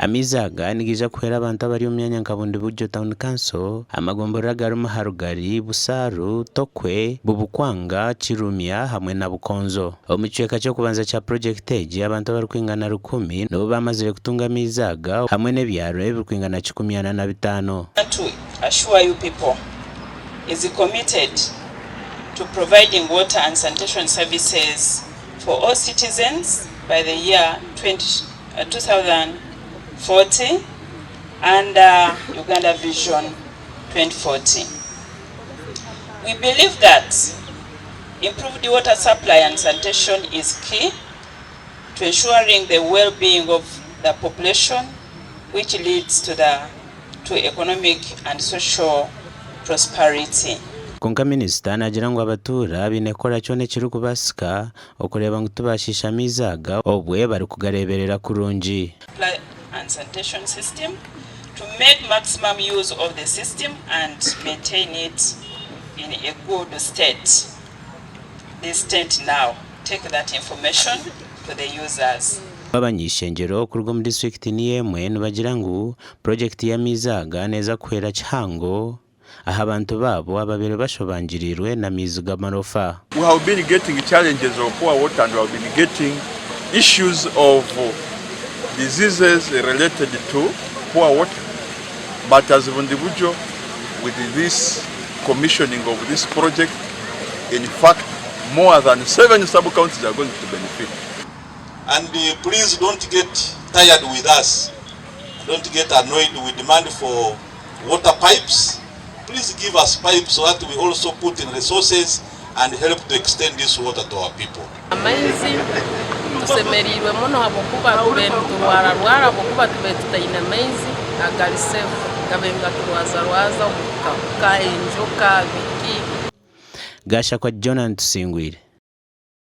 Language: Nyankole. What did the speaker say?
Amaizi aga nigaija kuhwera abantu abari omu myanya nka Bundibugyo Town Council, amagomborora agarimu Harugari, Busaaru, Tokwe, Bubukwanga, Kirumya hamwe na Bukonzo. Omu kicweka ky'okubanza kya purogyekiti egi, abantu abarikwingana rukumi nibo baamazire kutunga amaizi aga hamwe n'ebyaro ebirikwingana 145. I want to assure you people is committed to providing water and sanitation services for all citizens by the year 2040 under Uganda Vision 2040. We believe that improved water supply and sanitation is key to ensuring the well-being of the population, which leads to the to economic and social prosperity. Kwonka minisita naagira ngu abatuura baine kukora kyona ekirikubaasika okureeba ngu tibaashiisha amaizi aga obwe barikugareeberera kurungi. Supply and sanitation system to make maximum use of the system and maintain it in a good state. This tent now take that information to the users. Abany'ishengyero kuruga omu disiturikiti niyo emwe nibagira ngu purogyekiti y'amaizi aga neeza kuhwera kihango aha bantu baabo ababaire bashobangiriirwe n'amaizi g'amarofa. We have been getting challenges of poor water and we have been getting issues of diseases related to poor water but as Bundibugyo with this commissioning of this project in fact more than seven sub-counties are going to benefit. And please don't get tired with us, don't get annoyed, we demand for water pipes, please give us pipes so that we also put in resources and help to extend this water to our people. Amaizi tushemereirwe muno ahabw'okuba tubaire niturwararwara ahabw'okuba tubaire tutaine maizi agari safe gabaire nigaturwazarwaza obuhuka, enjoka, biki. Gashakwa Jonah Tusingwire.